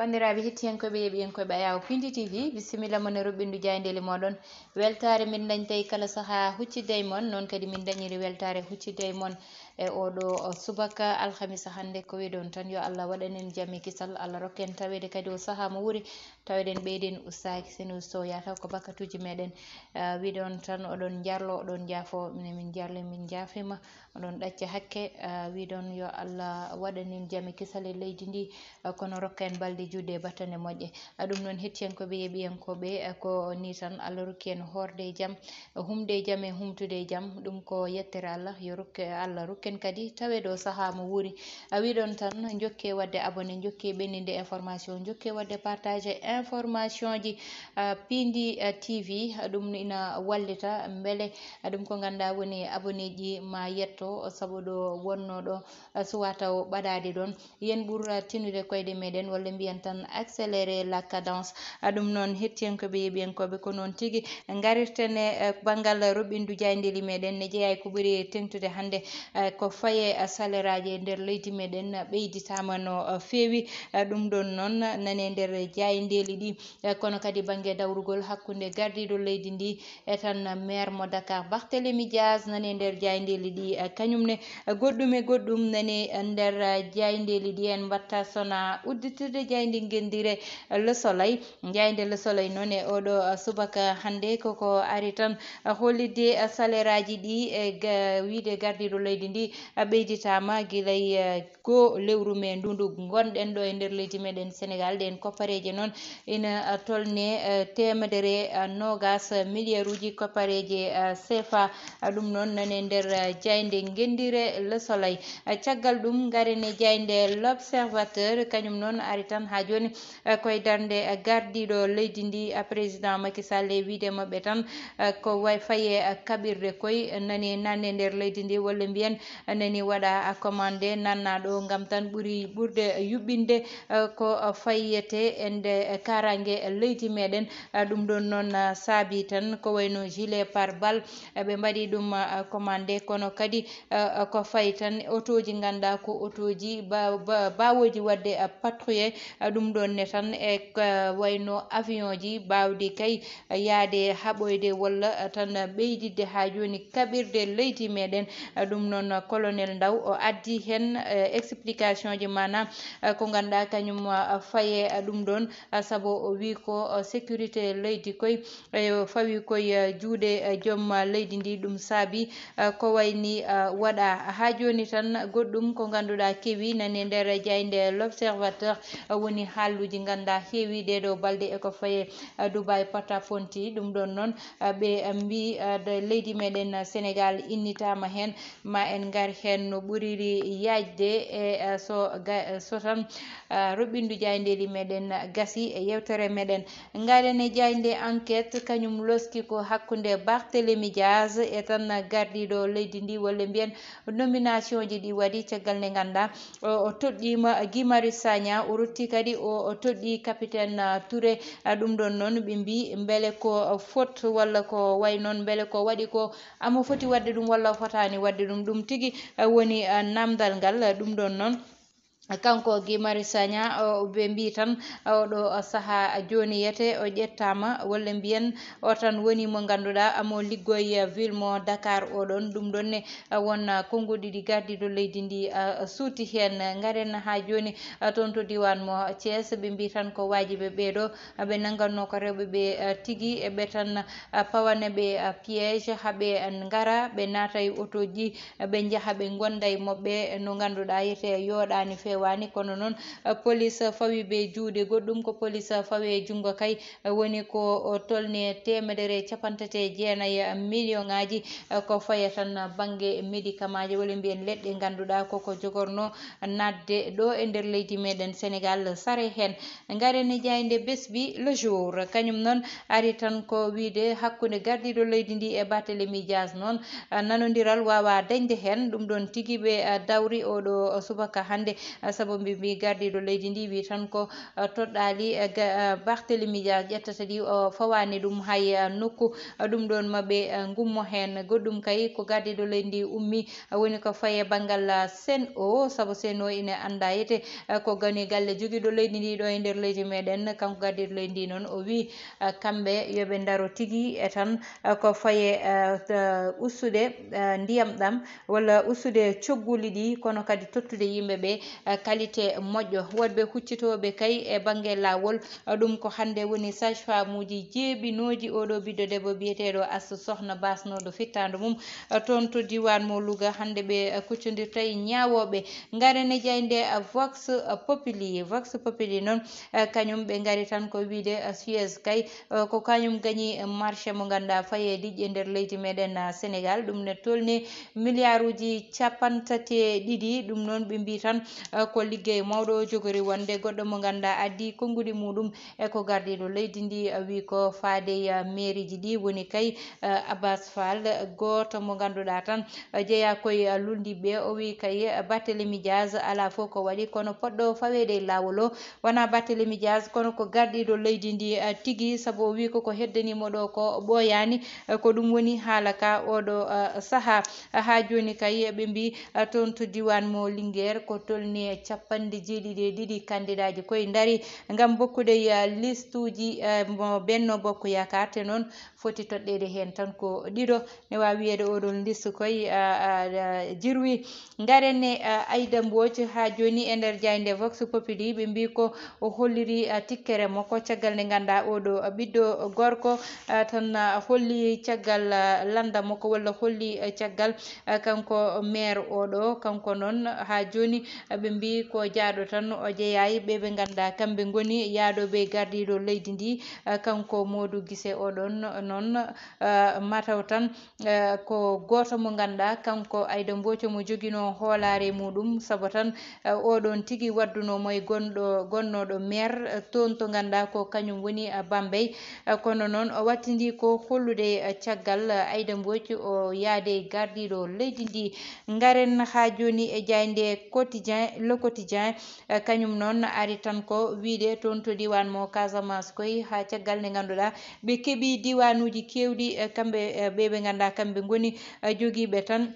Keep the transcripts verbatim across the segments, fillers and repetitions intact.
Banndiraaɓe hettiyankooɓe, yeeɓiyankooɓe Ayaawo Pindi T V, bisimilla mon e roɓɓindu jaayndeeli mooɗon. Weltaare min dañtay kala sahaa huccidde e mon, noon kadi min dañiri weltaare huccidde e mon e oɗo subaka alhamisa hannde. Ko wiɗon tan, yo Allah waɗan en jam e kisal, Allah rokken taweede kadi o sahaa mo wuuri, taweɗen ɓeyden ustaaki, sene usto yataw ko bakatuuji meɗen. Ah, wiɗon tan oɗon njarlo, oɗon njaafo, minen min njarli, min njaafiima. Oɗon ɗacca hakke, ah, wiɗon yo Allah waɗan en jam e kisal e leydi ndi, ah, kono rokka en balɗe juuɗe e battane moƴƴe. Ah, ɗum noon hettiyankooɓe, yeeɓiyankooɓe, ah, ko ni tan Allah rokki en hoorde e jam, humde e jam e humtude e jam. Ɗum ko yettere Allah, yo rokke Allah rokken kadi taweede o sahaa mo wuuri. Ah, wiɗon tan jokke waɗde abonné, jokke ɓenninde information, jokke waɗde partage information ji, ah, Pindi, ah, T V. Ah, ɗum ina wallita mbele, ah, ɗum ko ngannduɗaa woni abonné ji ma yetto, sabu ɗo wonno ɗo, ah, suwa taw ɓadaade ɗon. Yen ɓur, ah, tinude koyɗe meɗen, walla mbiyen tan accélérer la cadence. Ah, ɗum noon hettiyankooɓe, yeeɓiyankooɓe, ko noon tigi ngarirten e, eh, banngal roɓɓindu jaayndeeli meɗen, ne jeyaa e ko ɓuri teŋtude hannde, eh, ko faye, eh, saleraji e nder leydi meɗen, eh, ɓeyditaama no, eh, feewi. Eh, ɗum ɗon noon nane nder jaayndeeli ɗi. Eh, kono kadi bannge dawrugol hakkunde gardiiɗo leydi ndi e tan maire mo Dakar, Barthélémy Diaz, nane nder jaayndeeli ɗi, eh, kañum ne, eh, goɗɗum e goɗɗum nane nder, eh, jaayndeeli ɗi. En mbatta sona udditirde jaaynde ngenndire, eh, Le Soleil. Jaaynde Le Soleil noon e oɗo, eh, subaka hannde koko ari tan, eh, hollitde, eh, saleraji ɗi e ga-, wiide gardiiɗo leydi ndi, eh, ɓeyditaama gila e, eh, goo lewru mee ndu ndu ngonɗen ɗo e nder leydi meɗen Senegal. Ɗeen koppareeje noon ina, ah, tolne, ah, teemedere, ah, noogaas miliyaruuji koppareeje, ah, C F A. Ah, ɗum noon nane nder, ah, jaaynde ngenndire Le Soleil. Ah, caggal ɗum, ngaren e jaaynde L'Observateur, kañum noon ari tan haa jooni, eh, koye darnde, eh, gardiiɗo leydi ndi, eh, président Macky Sall, e wiyde maɓɓe tan, eh, ko way-, faye, eh, kaɓirde koye nani nande nder leydi ndi, walla mbiyen, eh, nani waɗa, eh, commandé nanna ɗo, ngam tan ɓuri ɓurde, eh, yuɓɓinde, eh, ko, eh, fayete e nde, eh, kaaraange leydi meɗen. Eh, ɗum ɗon noon, eh, saabi tan ko wayno gilet pare-balles, eh, ɓe mbaɗi ɗum, eh, commandé, kono kadi eh, eh, ko fayi tan otooji ngannduɗaa ko otooji ba-, ba-, baawooji waɗde, eh, patrouille, eh, ɗum ɗoon ne tan e ko wayno avion ji baawɗi kay, eh, yahde haɓoyde walla, eh, tan ɓeyditde haa jooni kaɓirde leydi meɗen. Eh, ɗum noon, eh, Colonel Ndaw o addi heen, eh, explication ji, maanaam, eh, ko ngannduɗaa kañum, eh, faye, eh, ɗum ɗoon, eh, sabu o wii ko, eh, sécurité leydi koye, eyo, fawi koye, eh, juuɗe, eh, joom, eh, leydi ndi. Ɗum saabi, eh, ko wayni, eh, waɗa haa jooni tan goɗɗum ko ngannduɗaa kewi nani nder jaaynde L'Observateur, eh, woni haaluuji ngannduɗaa heewi ɗee ɗoo balɗe e ko faye, eh, Dubai Port-au-Ponti. Ɗum ɗoon noon, eh, ɓe, eh, mbii, eh, de leydi meɗen, eh, Senegal innitaama heen. Ma en ngar heen no ɓuriri yaajde e, eh, so ga-, so tan, eh, roɓɓindu jaayndeeli meɗen gasi e yewtere meɗen. Ngaren e jaaynde Enquête, kañum loski ko hakkunde Barthélémy Diaz e tan gardiiɗo leydi ndi, walla mbiyen nomination ji ɗi waɗi caggal nde ngannduɗaa o, o toɗɗiima Guy Marius Sagna, o rutti kadi o, o toɗɗi capitaine, ah, Touré. Ah, ɗum ɗoon noon ɓe mbii mbele ko, ah, faute walla ko way noon, mbele ko waɗi ko amo foti waɗde ɗum walla o fotaani waɗde ɗum. Ɗum tigi, ah, woni, ah, naamndal ngal. Ɗum ɗoon noon, kanko Guy Marius Sagna, o, ɓe mbii tan, oɗo sahaa jooni yete o ƴettaama, walla mbiyen o tan woni mo ngannduɗaa amo liggoyi ville mo Dakar oɗon. Ɗum ɗoon ne, won konnguɗi ɗi gardiiɗo leydi ndi, a, suuti heen. Ngaren haa jooni, a, toon to diiwaan mo Thiès, ɓe mbii tan ko waajiɓe ɓeeɗo, a, ɓe nannganno ko rewɓe ɓe, a, tigi, e ɓe tan, a, pawane ɓe, a, piège, haa ɓe ngara, ɓe naata e otooji, ɓe njaha ɓe ngonda e moɓɓe no ngannduɗaa yete yooɗaani feewaani, kono noon, eh, police fawi ɓe juuɗe goɗɗum, ko police fawi e junngo kay, eh, woni ko, o, tolne teemedere e cappanɗe tati e jeenayi million ŋaaji, eh, ko faye tan bannge médicament ji, walla mbiyen leɗɗe ngannduɗaa koko jogorno naatde ɗo e nder leydi meɗen Senegal sare heen. Ngaren e jaaynde Besbi Le Jour, kañum noon ari tan ko wiyde hakkunde gardiiɗo leydi ndi e Barthélémy Diaz noon, ah, nanondiral waawaa dañde heen. Ɗum ɗoon tigi ɓe, ah, dawri oɗo subaka hannde, ah, Sabu mbi mbi gardiiɗo leydi ndi wi tan ko, eh, toɗɗaali, eh, ga-, eh, Barthélemy Dias ƴettata ɗi, o fawaani ɗum hay, eh, nokku, eh, ɗum ɗon maɓe, eh, ngummo heen. Goɗɗum kay ko gardiiɗo leydi ndi ummi, eh, woni ko faye banngal, eh, Sen O, sabu Sen O ine annda yete, eh, ko gani galle jogiiɗo leydi ndi ɗo e nder leydi meɗen. Kanko gardiiɗo leydi ndi noon o wi, eh, kamɓe yoɓe ndaro tigi e tan, eh, ko faye, eh, t-, ustude, eh, ndiyam ɗam walla ustude cogguli ɗi, kono kadi tottude yimɓe ɓe, eh, qualité moƴƴo. Woɗɓe huccitooɓe kay e bannge laawol, eh, ɗum ko hannde woni sage-femme uji jeeɓinooji oɗo ɓiɗɗo debbo biyeteeɗo Astu Sohna basnooɗo fittaandu mum, eh, toon to diiwaan mo Louga. Hannde ɓe, eh, kuccondirta e ñaawooɓe. Ngaren e jaaynde, eh, Vox Populi. Vox Populi noon, eh, kañum ɓe ngari tan ko wiyde, eh, Suez kay, eh, ko kañum gañi, eh, marché mo ngannduɗaa faye diƴƴe nder leydi meɗen, eh, Sénégal. Ɗum ne tolni miliyaaruuji capanɗe tati e ɗiɗi. Ɗum noon ɓe mbi tan, eh, ko liggey mawɗo o jogori wonde. Goɗɗo mo ngannduɗaa addi konnguɗi muɗum e ko gardiiɗo leydi ndi, eh, wi ko faade, eh, meeriji ɗi woni kay, eh, Abbas Fall, gooto mo ngannduɗaa tan, eh, jeyaa koye, eh, luulndiiɓe. O wi kay, eh, Barthélemy Dias alaa fof ko waɗi, kono poɗɗo faweede e laawol o wonaa Barthélemy Dias, kono ko gardiiɗo leydi ndi, eh, tigi, sabu o wi ko ko heddanii mo ɗo ko ɓooyaani, eh, ko ɗum woni haala ka oɗo, eh, sahaa. Haa jooni kay ɓe mbi, eh, toon to diiwaan mo Linguère ko tolni e capanɗe jeeɗiɗi e ɗiɗi kandidaaji koye ndari ngam bokkude, eh, listuuji, eh, mo Benno Bokk Yaakaar, te noon foti toɗɗeede heen tan ko ɗiɗo. Ne waawi wiyeede oɗon listu koye, a, a, a, jirwi. Ngaren e, a, Aïda Mbodj haa jooni e nder jaaynde Vox Populi, ɓe mbi ko o holliri, a, tikkere makko caggal nde ngannduɗaa oɗo ɓiɗɗo gorko, a, tan, a, holli caggal, a, lannda makko walla holli, a, caggal, a, kanko maire oɗo. Kanko noon haa jooni, a, ɓe mbi ko jaaɗo tan o jeyaay ɓe ɓe ngannduɗaa kamɓe ngoni yaadooɓe gardiiɗo leydi ndi, a, kanko Modou Guissé oɗon noon, a, mataw tan, eh, ko gooto mo ngannduɗaa kanko Aïda Mbodj mo joginoo hoolaare muɗum, sabu tan, eh, oɗon tigi waɗduno mo e gonɗo, gonnooɗo maire, eh, toon to ngannduɗaa ko kañum woni, eh, Bambey. Eh, kono noon o wattindi ko hollude, eh, caggal, eh, Aïda Mbodj o yaade gardiiɗo leydi ndi. Ngaren haa jooni e jaaynde Quotidien, Le Quotidien, eh, kañum noon ari tan ko wiyde toon to diiwaan mo Casamance koy haa caggal nde ngannduɗaa ɓe keɓi diiwaanuuji keewɗi, eh, kamɓe, eh, ɓe ɓe ngannduɗaa kamɓe ngoni, eh, jogiiɓe tan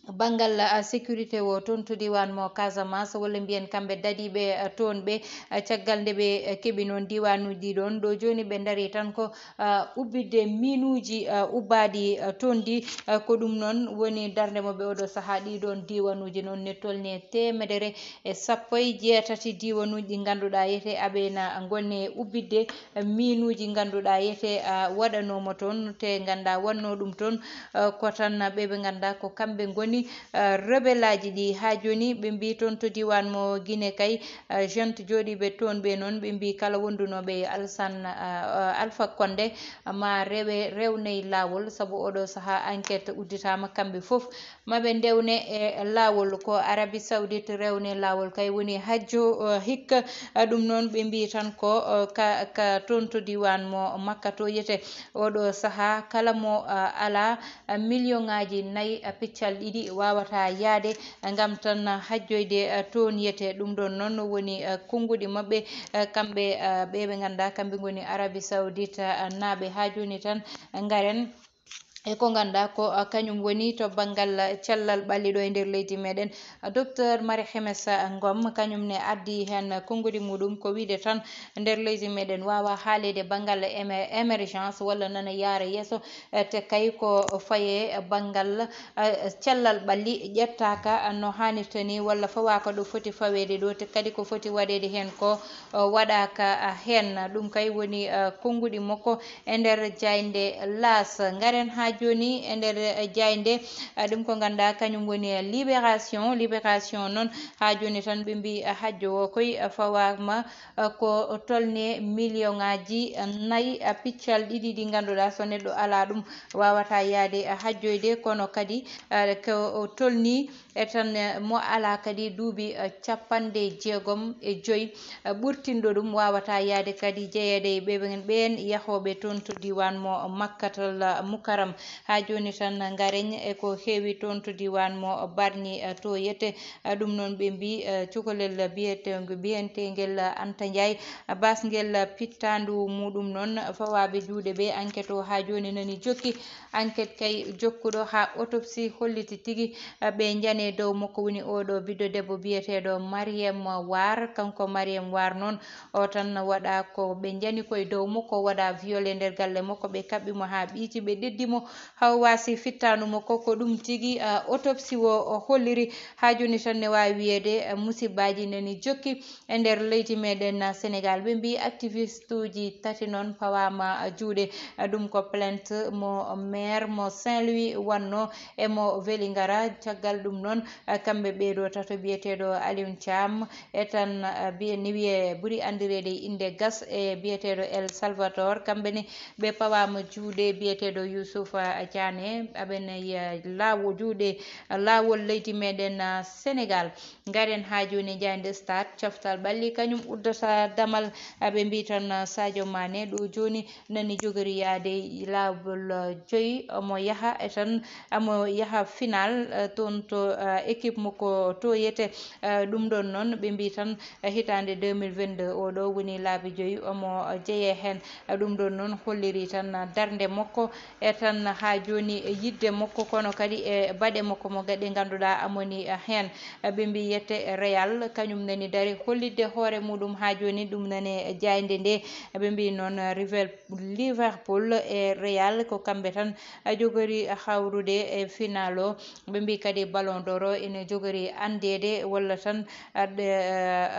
banngal, eh, sécurité o toon to diiwaan mo Casamance, walla mbiyen kamɓe dadiiɓe, eh, toon ɓe, eh, caggal nde ɓe, eh, keɓi noon diiwaanuuji ɗi ɗoon. Ɗo jooni ɓe ndarii tan ko, eh, ubbitde miinuuji, eh, ubbaaɗi, eh, toon ɗi, eh, ko ɗum noon woni darnde mo ɓe oɗo sahaa. Ɗii ɗoon diiwaanuuji noon ne tolni e teemedere e sappo e jeetati diiwaanuuji ɗi ngannduɗaa yete aɓe na ngonni e ubbitde miinuuji ngannduɗaa yete, a, waɗanooma toon, te ngannduɗaa wonnoo ɗum toon, a, ko tan ɓe ɓe ngannduɗaa ko kamɓe ngoni, a, rebelaaji ɗi. Haa jooni ɓe mbii toon to diiwaan mo Guinée kay, a, gente jooɗiiɓe toon ɓe noon, ɓe mbii kala wondunooɓe e Alsan, a, a, Alpha Condé, ma rewe, rewnee laawol, sabu oɗo sahaa enquête udditaama kamɓe fof. Ma ɓe ndewne e laawol, ko Arabie Saoudite rewne laawol kay woni hajjo, eh, hikka, eh, ɗum noon ɓe mbii tan ko, eh, ka, ka toon to diiwaan mo Makka to yete. Oɗo sahaa kala mo, eh, alaa, eh, miliyoŋaaji nayi, eh, piccal ɗiɗi waawata yahde, eh, ngam tan hajjoyde, eh, toon yete. Ɗum ɗoon noon woni, eh, konnguɗi maɓɓe, eh, kamɓe, eh, ɓe ɓe ngannduɗaa kamɓe ngoni Arabie Saoudite, eh, naaɓe. Haa jooni tan ngaren e ko ngannduɗaa ko, ah, kañum woni to banngal, ah, cellal ɓalli ɗo e nder leydi meɗen. Ah, Docteur Marie Khemesse Ngom, kañum ne addi heen konnguɗi muɗum ko wiyde tan nder leydi meɗen waawa haaleede banngal émer-, émergence walla nana yaara yeeso, eh, te kay ko faye banngal, ah, cellal ɓalli ƴettaaka no haanirta ni walla fawaaka ɗo foti faweede ɗo, te kadi ko foti waɗeede heen ko, oh, waɗaaka, ah, heen. Ɗum kay woni, ah, konnguɗi makko e nder jaaynde L'As. Ngaren haa jooni e nder jaaynde, eh, ɗum ko ngannduɗaa kañum woni Libération. Libération noon haa jooni tan ɓe mbii, eh, hajjo o koy, eh, fawaama, eh, ko tolni miliyoŋaaji nayi, eh, piccal ɗiɗi ɗi ngannduɗaa so neɗɗo alaa ɗum waawata yahde, eh, hajjoyde, kono kadi, eh, ko tolni e tan, eh, mo alaa kadi duuɓi, eh, capanɗe jeegom e joy, eh, ɓurtinɗo ɗum waawata yahde kadi jeyeede e ɓe ɓen, ɓeen yahooɓe toon to diiwaan mo Makkatal Mukarram. Haa jooni tan, ngaren e ko heewi toon to diiwaan mo Bargny, eh, to yete. Eh, ɗum noon, ɓe mbii, eh, cukalel biyeteego, biyeteengel Anta Ndiaye, eh, basngel pittaandu muuɗum noon fawaaɓe juuɗe ɓe. Enquête o haa jooni nani jokki. Enquête kay jokkuɗo haa autopsie holliti tigi, eh, ɓe njane dow makko woni oɗo ɓiɗɗo debbo biyeteeɗo Mariem Waar. Kanko Mariem Waar noon, o tan waɗa ko ɓe njani koye dow makko, waɗa violé nder galle makko, ɓe kaɓɓi mo haa ɓiiti, ɓe ɗeddi mo haa o waasi fittaandu makko. Ko ɗum tigi, ah, autopsie o, o holliri. Haa jooni tan ne waawi wiyeede, ah, musibbaaji nani jokki e nder leydi meɗen, ah, Sénégal. Ɓe mbii activiste uji tati noon pawaama, ah, juuɗe. Ah, ɗum ko plainte mo maire mo Saint-Louis wanno e mo Vélingara. Caggal ɗum noon, ah, kamɓe ɓeeɗo tato biyeteeɗo Alioune Thiam e tan, ah, biye, ni wiye ɓuri anndireede e innde Gas e biyeteeɗo El Salvador, kamɓe ne ɓe pawaama juuɗe biyeteeɗo Youssouf, ah, Diané. Aɓe nayi, ah, laawo juuɗe, ah, laawol leydi meɗen, ah, Sénégal. Ngaren haa jooni e jaaynde Stade, coftal ɓalli kañum uddata damal. Aɓe mbii tan, ah, Sadio Mané ɗo jooni nani jogori yaade laawol, ah, joyi, omo yaha e tan, omo yaha final, eh, toon to, eh, équipe makko to yete. Eh, ɗum ɗoon noon, ɓe mbii tan, eh, hitaande deux mille vingt-deux, o ɗo woni laabi joyi, omo jeyee heen. Eh, ɗum ɗoon noon holliri tan, eh, darnde makko, e tan haa jooni, eh, yiɗde makko, kono kadi e baɗe makko mo gaɗe ngannduɗaa amoni, eh, heen. Eh, ɓe mbii yette Real, kañum nani dari hollitde hoore muɗum haa jooni, ɗum nani, eh, jaaynde nde. Eh, ɓe mbii noon, eh, rival Liverpool e Real ko kamɓe tan, a, jogori hawrude e final o. Ɓe mbii kadi Ballon d'Or o ene jogori anndeede walla tan, a, ɗe,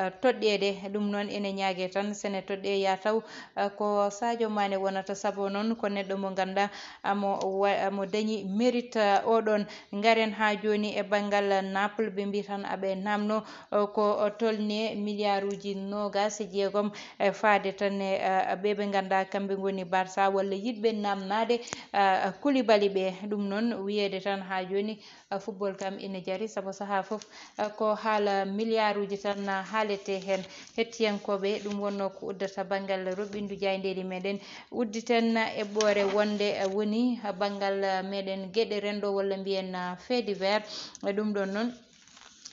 a, toɗɗeede. Ɗum noon ene ñaage tan sene toɗɗe ya taw, a, ko Sadio Mané wonata, sabu noon ko neɗɗo mo ngannduɗaa amo wa-, amo dañi mérite, a, oɗon. Ngaren haa jooni e banngal Naples, ɓe mbii tan aɓe naamno, o, ko tolni miliyaaruuji noogaas e jeegom, e faade tan e, e, ɓe ɓe ngannduɗaa kamɓe ngoni Barça walla yiɗɓe naamnaade, e, Koulibaly ɓe. Ɗum noon wiyeede tan haa jooni, e, football kam ina jari, sabu sahaa fof, e, ko haala miliyaaruuji tan haaletee heen. Hettiyankooɓe, ɗum wonnoo ko uddata banngal roɓɓindu jaayndeeli meɗen. Udditen eɓɓoore wonde, e, woni banngal, e, meɗen geɗe renndo walla mbiyen, e, fait divers. E, ɗum ɗoon noon,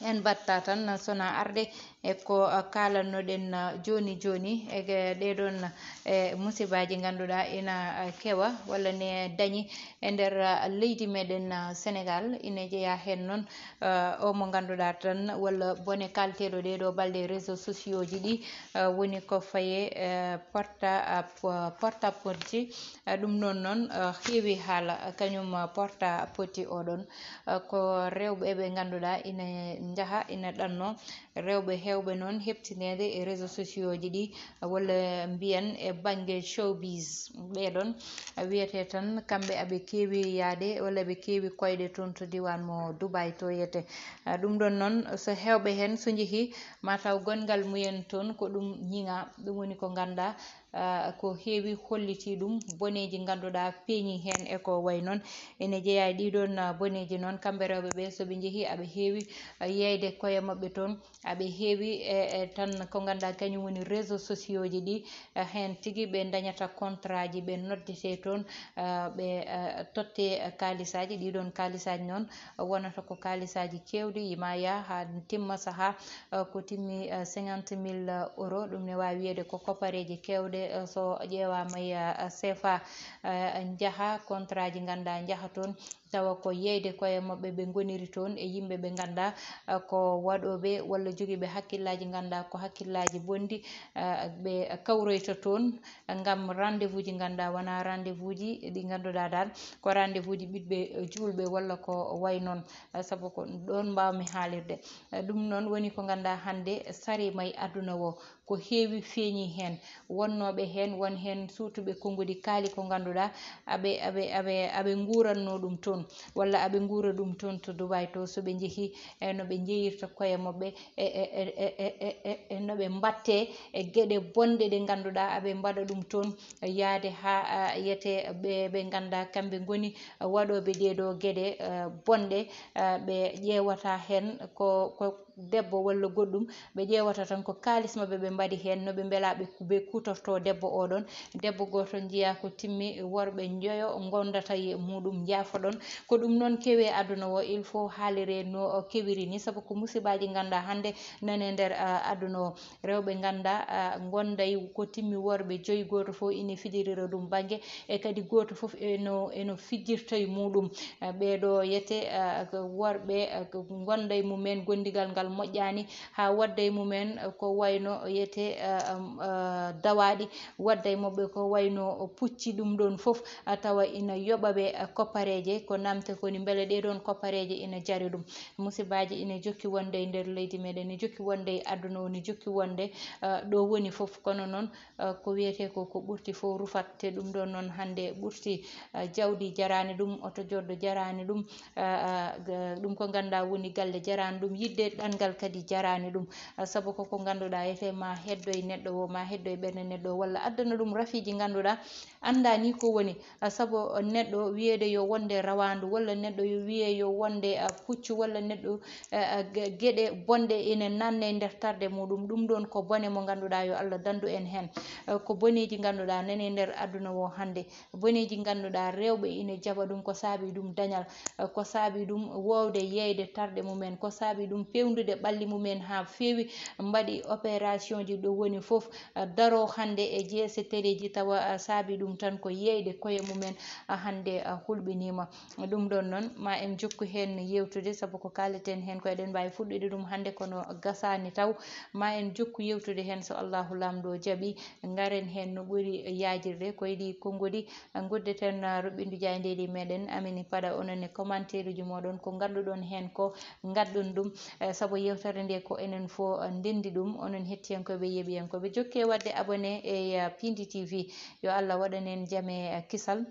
en mbaɗta tan sona arde e ko, e, kaalannoɗen, e, jooni jooni e ge-, ɗee ɗoon, e, musibaaji ngannduɗaa ina, e, kewa walla ne dañi e nder, e, leydi meɗen, e, Sénégal. Ina jeyaa heen noon, e, o mo ngannduɗaa tan walla bone kalteeɗo ɗee ɗoo balɗe réseaux sociaux ji ɗi, e, woni ko faye, e, porta, e, po-, porte à porte ji. E, ɗum noon noon, e, heewi haala, e, kañum, e, porte à porte oɗon. E, ko rewɓe ɓe ngannduɗaa ina njaha, ina ɗanno. Rewɓe heewɓe noon heɓtineede e réseaux sociaux ji ɗi, e, walla mbiyen e bannge showbiz. Ɓee ɗoon, e, wiyetee tan kamɓe aɓe keewi yaade walla ɓe keewi koyɗe toon to diiwaan mo Dubai to yete. E, ɗum ɗoon noon, so heewɓe heen so njehii, ma taw gonngal mumen toon ko ɗum ñiŋa. Ɗum woni ko ngannduɗaa, ah, ko heewi hollitii ɗum, boneeji ngannduɗaa peeñii heen e ko wayi noon. Ene jeyaa e ɗii ɗoon, ah, boneeji noon, kamɓe rewɓe ɓe, so ɓe njehii, aɓe heewi, ah, yeeyde koye maɓɓe toon, aɓe heewi e, e tan ko ngannduɗaa kañum woni réseaux sociaux ji ɗi, ah, heen tigi ɓe ndañata contrat ji, ɓe noddetee toon, ah, ɓe, ah, tottee, ah, kaalisaaji. Ɗii ɗoon kaalisaaji noon, wonata ko kaalisaaji keewɗi, yima yaa haa timma sahaa, eh, ko timmi, eh, cinquante mille euros. Ɗum ne waawi wiyeede ko koppareeji keewɗe, eh, so ƴeewaama e, eh, C F A, eh, njaha contrat ji ngannduɗaa njaha toon, tawa ko yeeyde koye maɓɓe ɓe ngoniri toon e yimɓe ɓe ngannduɗaa, eh, ko waɗooɓe walla jogiiɓe hakkillaaji ngannduɗaa ko hakkillaaji bonɗi, eh, ɓe kawroyta toon ngam rendez-vous ji ngannduɗaa wonaa rendez-vous ji ɗi ngannduɗaa dal ko rendez-vous ji ɓiɓɓe juulɓe walla ko wayi noon. Eh, sabu ko ɗoon mbaawmi haalirde. Eh, ɗum noon woni ko ngannduɗaa hannde sariima e aduna o, ko heewi feeñii heen. Wonnooɓe heen, won heen suutuɓe konngudi kaali ko ngannduɗaa aɓe, aɓe, aɓe, aɓe nguurannoo ɗum toon, walla aɓe nguura ɗum toon to Dubai to, so ɓe njehii, e no ɓe njeyirta koye maɓɓe, e, e, e no ɓe mbaɗtee e geɗe bonɗe ɗe ngannduɗaa aɓe mbaɗa ɗum toon, yaade haa, ah, yete ɓe, ɓe ngannduɗaa kamɓe ngoni waɗooɓe ɗee ɗoo geɗe, ah, bonɗe, ah, ɓe ƴeewata heen ko, ko, debbo walla goɗɗum, ɓe ƴeewata tan ko kaalis maɓɓe ɓe mbaɗi heen, no ɓe mbela ɓe ku-, ɓe kuutorto debbo oɗon. Debbo gooto njiya ko timmi worɓe njoyo ngondata e muɗum, njaafoɗon. Ko ɗum noon kewi e aduna o, il faut haalire no o kewiri ni, sabu ko musibaaji ngannduɗaa hannde nani e nder, ah, aduna o. Rewɓe ngannduɗaa, ah, ngonday ko timmi worɓe joyi, gooto fof ina fijirira ɗum bannge, e kadi gooto fof eno, eno fijirta e muɗum. Ah, ɓeeɗo yete, ah, ko worɓe, ah, ko ngonday mumen, gondigal ngal moƴƴaani, haa wadda e mumen, ah, ko wayno yete, ah, am, ah, dawaaɗi, wadda e maɓɓe ko wayno pucci, ɗum ɗoon fof, ah, tawa ina yoɓa ɓe, ah, koppareeje, ko namte ko ni mbele ɗee ɗoon koppareeje ina jari ɗum. Musibaaji ina jokki wonde e nder leydi meɗen, ina jokki wonde e aduna o, ina jokki wonde, ah, ɗo woni fof. Kono noon, ah, ko wiyetee ko, ko ɓurti fof rufat, te ɗum ɗoon noon hannde ɓurti, ah, jawdi jaraani ɗum, oto joddo jaraani ɗum, ah, ah, ga-, ɗum ko ngannduɗaa woni galle jaraani ɗum, yiɗde ɗanngal kadi jaraani ɗum. Ah, sabu ko ko ngannduɗaa etee ma heddo e neɗɗo o, ma heddo e ɓernde neɗɗo o, walla addana ɗum rafiiji ngannduɗaa anndaa ni ko woni. Ah, sabu neɗɗo wiyeede yo wonde rawaandu, walla neɗɗo yo wiye yo wonde, ah, puccu, walla neɗɗo, ah, ah, ge-, geɗe bonɗe ina nanne e nder tarde muɗum. Ɗum ɗoon ko bone mo ngannduɗaa, yo Allah danndu en heen. Ah, ko boneeji ngannduɗaa nani e nder aduna o hannde. Boneeji ngannduɗaa rewɓe ina jaɓa ɗum, ko saabi ɗum dañal, ah, ko saabi ɗum woowde yeeyde tarde mumen, ko saabi ɗum peewndude ɓalli mumen haa feewi, mbaɗi opération ji ɗo woni fof, ah, daro hannde e jeese teleeji, tawa, ah, saabi ɗum tan ko yeeyde koye mumen, ah, hannde, ah, hulɓiniima. Ɗum ɗoon noon, ma en jokku heen yeewtude, sabu ko kaaleten heen ko eɗen mbaawi fuɗɗude ɗum hannde, kono gasaani taw. Ma en jokku yeewtude heen, so Allahu Laamɗo jaɓi, ngaren heen no ɓuri yaajirde. Ko e ɗi konngoli, ah, nguddeten, ah, ruɓɓindu jaayndeeji meɗen, Amini Paɗa, onon e commentaire uji moɗon, ko ngannduɗon heen ko ngadɗon ɗum, eh, sabu yeewtere nde ko enen fof, eh, ndenndi ɗum. Onon hettiyankooɓe, yeeɓiyankooɓe, jokke waɗde abonné e, eh, Pindi T V. Yo Allah waɗan en jam e, eh, kisal.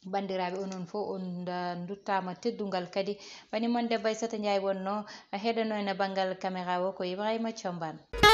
Banndiraaɓe, onon fof on nda-, nduttaama teddungal kadi. Bani mon debbo Aissata Ndiaye wonno, eh, heɗano en e banngal caméra o ko Ibrahima Thiombane.